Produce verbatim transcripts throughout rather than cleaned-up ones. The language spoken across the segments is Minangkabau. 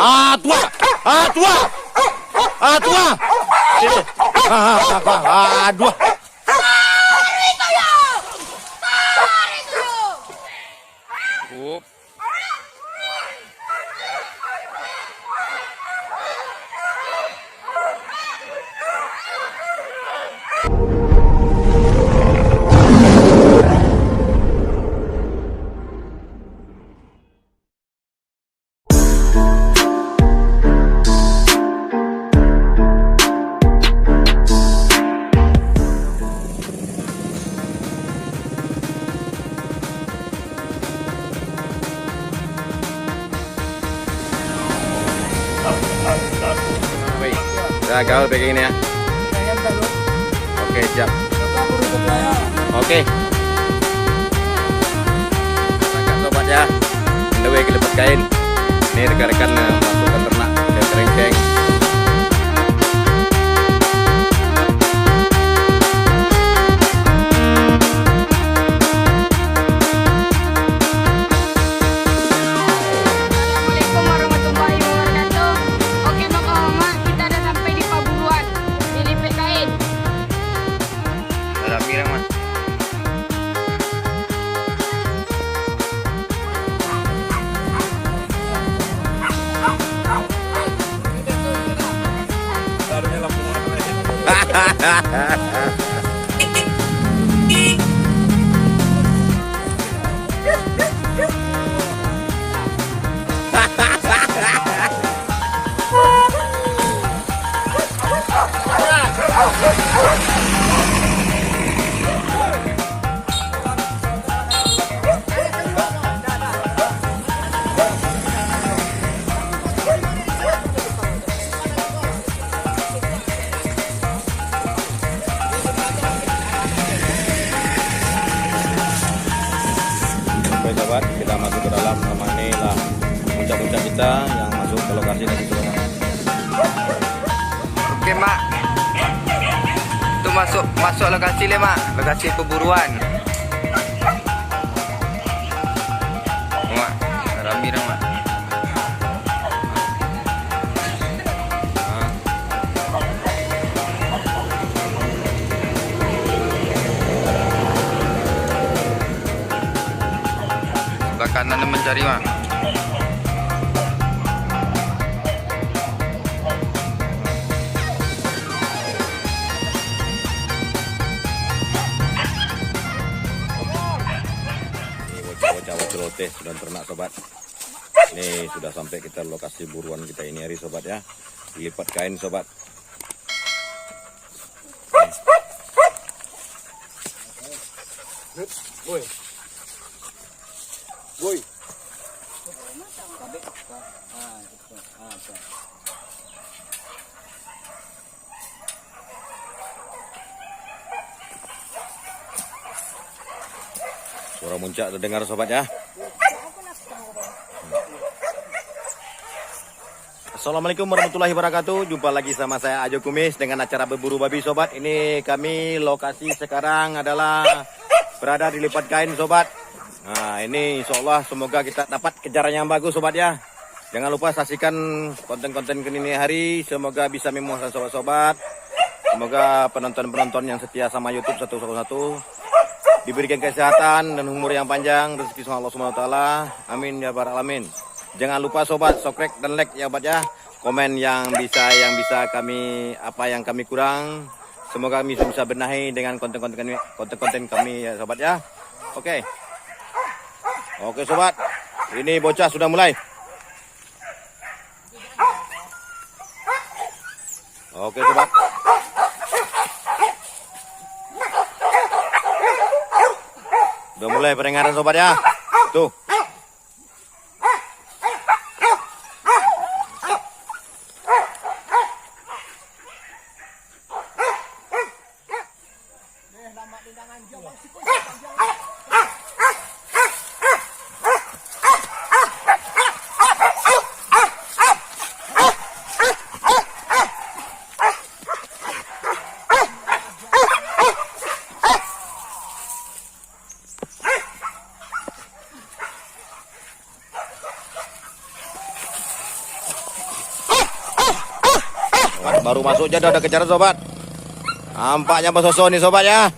Ah, tuah! Ah, tuah! Ah, tuah! Sini. Ah, ah, ah, ah, aduh. Up. Wei, dah gaul packing ni, ah. Oke, siap. Oke. Sangkak sobat ya. Underway ka Lipat Kain. Ni rekan-rekan, eh, masukkan ternak ke kerengkeng. Assalamualaikum warahmatullahi wabarakatuh. Oke, Mak, Mak, kita dah sampai di paburuan, di Lipat Kain. Rami urang, Mak. Oke, sobat, kita masuk ke dalam. Sama ini lah puncak-puncak kita yang masuk ke lokasi nanti, sobat. Oke, Mak. Tu masuk, masuk lokasi le, Mak. Lokasi paburuan. Mak, rami dah, Mak. Ah. Sebelah kanan tu mancari, Mak. Ini bocah-bocah oceloteh sudah ternak, sobat. Nih, sudah sampai kita lokasi buruan kita ini hari, sobat, ya. Lipat Kain, sobat. Woi. Woi. Suara muncak terdengar, sobat, ya. Assalamualaikum warahmatullahi wabarakatuh. Jumpa lagi sama saya, Ajo Kumis, dengan acara berburu babi, sobat. Ini kami, lokasi sekarang adalah berada di Lipat Kain, sobat. Nah, ini insya Allah semoga kita dapat kejaran yang bagus, sobat, ya. Jangan lupa saksikan konten-konten kami ini hari. Semoga bisa memuaskan sobat-sobat. Semoga penonton-penonton yang setia sama YouTube satu satu satu diberikan kesehatan dan umur yang panjang, rezeki sama Allah Subhanahu wa Taala. Amin ya rabbal alamin. Jangan lupa, sobat, subscribe dan like ya, sobat, ya. Komen yang bisa, yang bisa kami, apa yang kami kurang, semoga kami bisa benahi dengan konten-konten kami, konten-konten kami ya, sobat, ya. Oke. Oke, sobat. Ini bocah sudah mulai. Oke, sobat. Udah mulai pendengaran, sobat, ya. Tuh. Baru masuk je dah, dah kejar sobat. Nampaknya basoso ni sobat ya.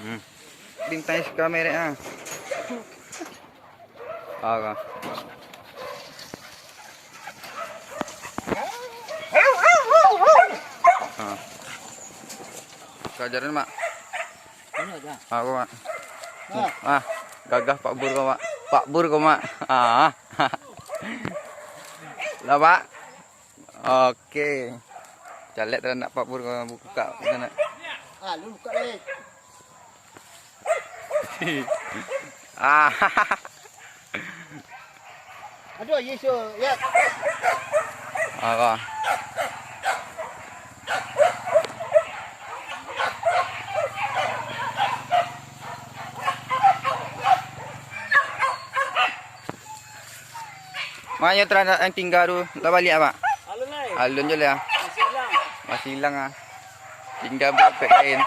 Hmm. Bintang suka merek ah. Alah. Ha. Kajaran, Mak. Ini aja. Aku, Mak. Nah. Ah, gagah Pak Bur ko, Mak. Pak Bur ko, Mak. Ah. Lah, Mak. Oke. Calek taranak Pak Bur ko, buka, buka nak. Ah, lu buka, leh. Ah. Aduh, Yesus, ya. Alah. Manyo taranak nan tingga tu, lah baliak, Pak? Alun lai. Alun je lah. Masih ilang. Masih ilang ah. Tingga bapek lain.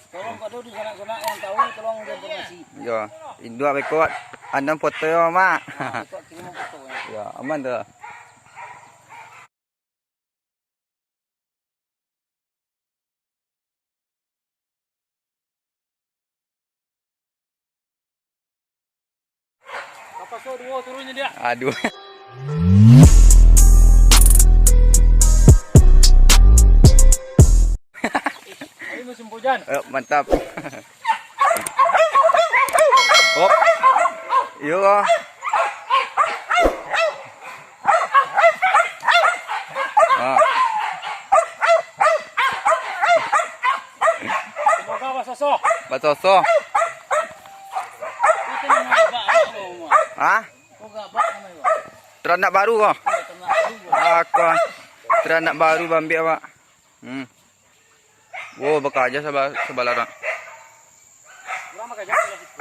Tolong kado di sanak-sanak yang tahu, tolong diinformasi. Yo, induak beko, anam foto yo, Mak. Nah, beko kirim foto. Yo, aman tu. Kapaso duo turun je dia. Aduh. Ayo musim hujan. Eh, mantap. Hop. Iyo. Ah. Semoga basoso. Basoso. Itu nama abak, abak, abak. Hah? Kau gabak nama itu? Taranak baru ko. Iya, taranak baru, Bang. Ah, ko. Taranak baru bambiak, Pak. Hmm. Wo, bakaja saba-, sabalah tu. Urang bakaja sabalah situ.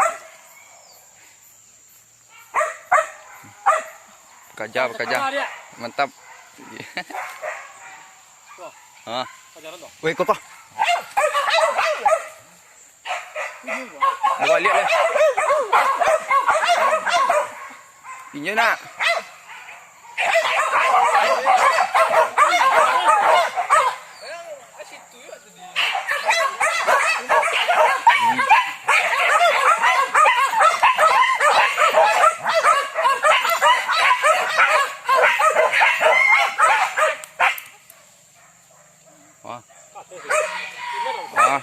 Bakaja, bakaja. Mantap. Tuh. Hah? Pajaran tuh. Weh, koko. Ini, Bang. Baliak lah. Inyo nak. Wah. Wah.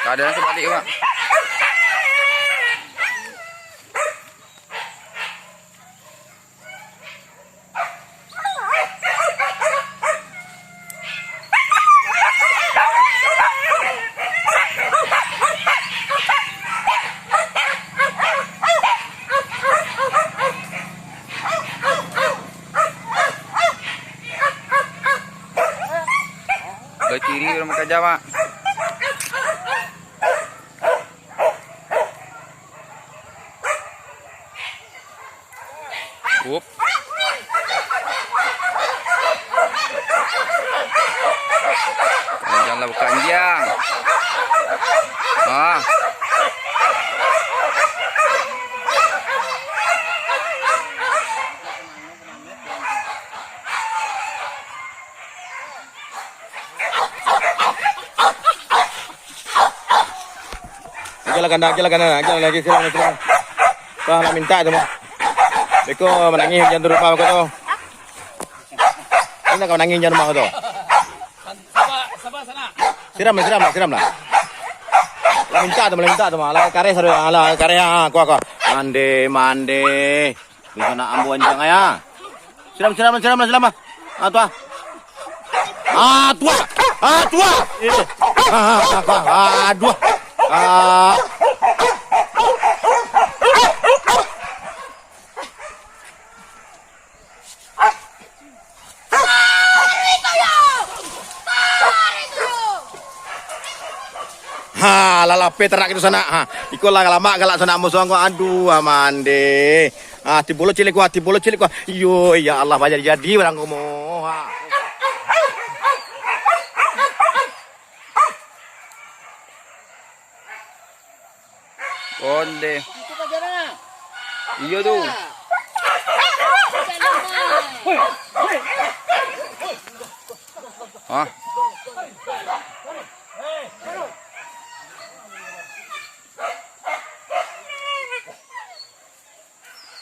Keadaan terbalik, Pak. Baciri urang bakaja, Mak. Up. Janganlah buka anjiang. Ah. Ajalah ganda, ajalah ganda, ajalah lagi, silang, silang. Wah, nak minta tu mah. Beko manangih hujan tu rumah beko tu. Ini nak manangih hujan rumah tu. Siram lah, siram lah, siram lah. Lah minta tu, lah minta tu mah. Lah kareh sado, lah kareh, ah, kuah, kuah. Mande, mande. Bisa nak ambo anjang aya. Siram, siram, siram, siram. Ah, tu ah. Ah, tu ah. Ah, tu ah. Eh. Ah, ah, ah, ah, aduh. Ah. Alah lapeh tanak itu sanak. Ha, iko lah lamak galak sanak musuh angko. Aduh, amande. Ah, tibo lo cilik kuah, tibo lo cilik kuah. Iyo, ya Allah, bajadi-jadi barang ko mo. Ha. Onde. Iyo tu. Ah.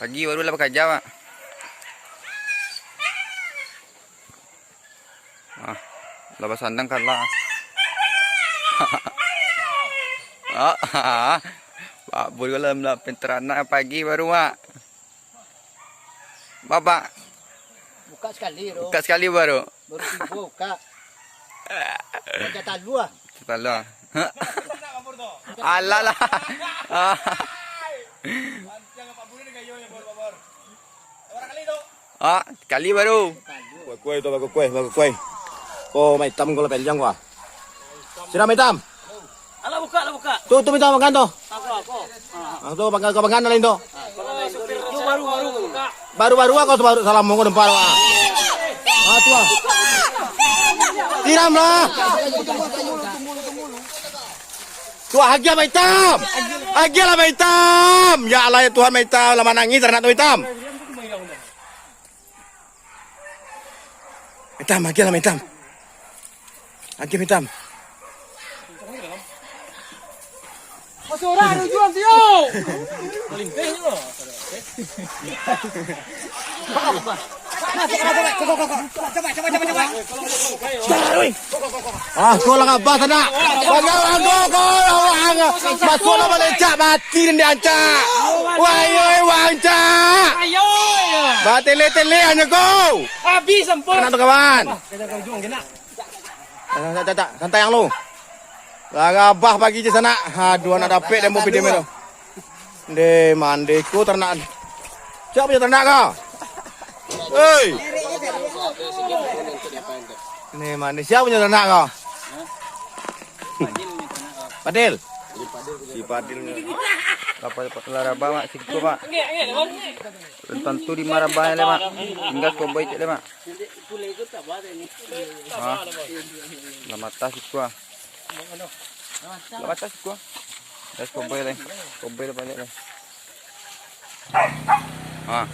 Pagi baru lah bakaja, Mak. Ah, lah basandang kalah. Ah, Pak Bul kalau lah penteranak pagi baru, Mak. Babak. Buka sakali tu. Buka sakali baru. Baru tibo buka. Macam talu lah. Macam talu lah. Alah lah. Ah, kali baru. Bakuai tu, bakuai, bakuai. Oh, maitam kalau panjang gua. Siram maitam. Alah buka, alah buka. Tu, tu maitam makan tu. Aku, aku. Ah, tu, pangan, kau pangan lain tu. Yo, baru, baru. Baru-baru aku tu baru salam mau nampak, ah. Ah, tu, ah. Siram lah. Tu, ah, agiah maitam. Agiah lah maitam. Ya Allah, ya Tuhan, maitam. Lah manangis, taranak tu maitam. Maitam, agiah lah maitam. Agiah maitam. Masuk orang, tujuan siap. Ah, kau lah ngabah sanak. Bangau anggo kau, awak ang-, masuk lah balecak, mati dan diancak. Wah, yo, wah, ancak. Batele-tele hanya kau. Habis sampai. Anak tu kawan. Tak, tak, tak, tak. Santai ang lu. Lah ngabah pagi je sanak. Aduh, anak dapek demo pidem tu. Nde, mande ko taranak. Sia punyo taranak ko? Hei. Ni mande, sia punyo taranak ko? Padil. Si Padil. Apa, apa, lah rabah, Mak, siko, Mak. Tantu di marabah le, Mak. Tinggal koboi cek le, Mak. Ah. Lah matah siko, ah. Lah matah siko, ah. Dah koboi le. Koboi le banyak le. Ah.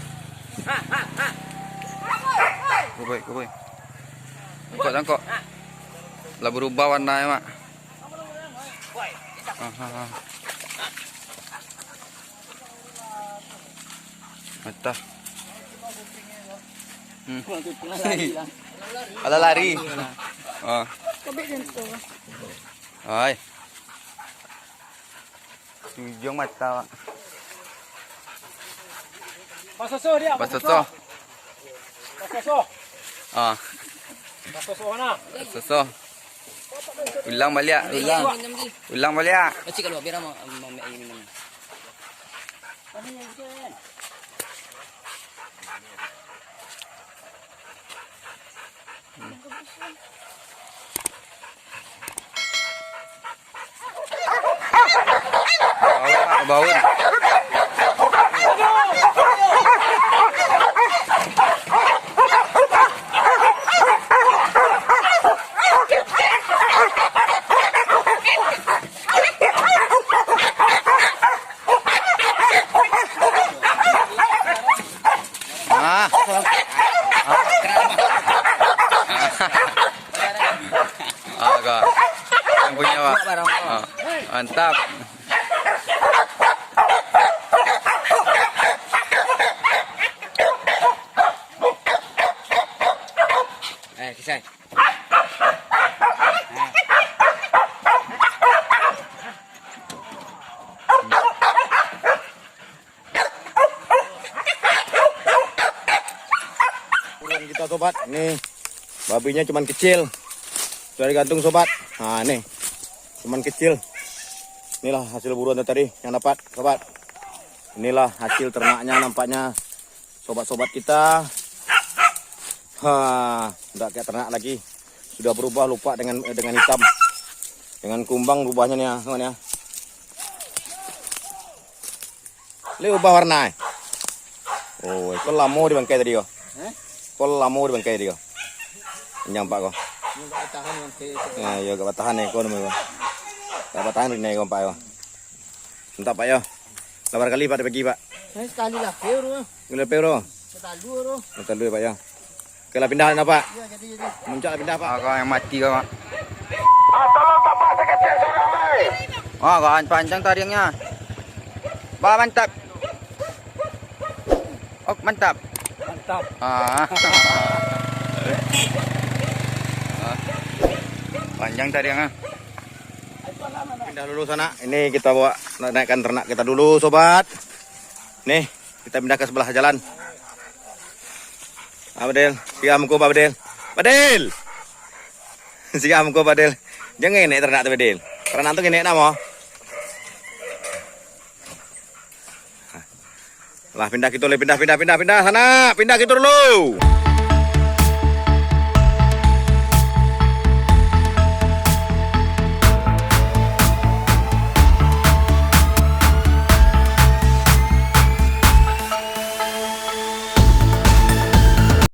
Koboi, koboi. Tangkok, tangkok. Lah berubah warna ya, Mak. Ah, ah, ah. Matah. Hmm. Alah lari. Ah. Ai. Tujung mata, Mak. Basoso dia, basoso. Basoso. Ah. Basoso mana? Basoso. Ulang baliak, ulang. Ulang baliak. Kecil kalau biar mau, mau, mau minum. Bau, bau. Ah. Ah. Ah, kak. Yang punya, Pak. Ah, mantap. Eh, kisah. Buruan kita, sobat. Nih, babinya cuman kecil. Sudah digantung, sobat. Nah, nih. Cuman kecil. Inilah hasil buruan tadi yang dapat, sobat. Inilah hasil ternaknya nampaknya. Sobat-sobat kita, ha, ndak kayak ternak lagi. Sudah berubah lupak dengan, eh, dengan hitam. Dengan kumbang berubahnya nih, ah, kawan ya. Lai ubah warna, eh? Oh, ko lamo di bangkai tadi ko. Ko lamo di bangkai tadi ko. Nyampak ko. Yo, yo, agak batahan ni ko namo ko. Agak batahan ni ko, Pak, yo. Entah, Pak, yo. Lapan kali, Pak, dibagi, Pak. Sakali lah, Pak, yo. Gula, Pak, yo. Satalu, yo. Satalu, Pak, yo. Oke lah, pindah lah, Pak. Muncak lah, pindah, Pak. Ah, kau yang mati kau, Mak. Ah, tolong, Bapak, sakit, saya, saya, saya. Wah, kau panjang tariangnya. Bah, mantap. Oh, mantap. Mantap. Ah. Ah. Panjang tariangnya. Pindah dulu sana. Ini kita bawa naikkan ternak kita dulu, sobat. Nih, kita pindah ke sebelah jalan. Ah, Badil, siap muko, Badil. Badil! Siap muko, Badil. Jangan enek ternak tu, Badil. Ternak tu enek namo? Lah, pindah kita dulu, pindah, pindah, pindah, pindah sana. Pindah kita dulu.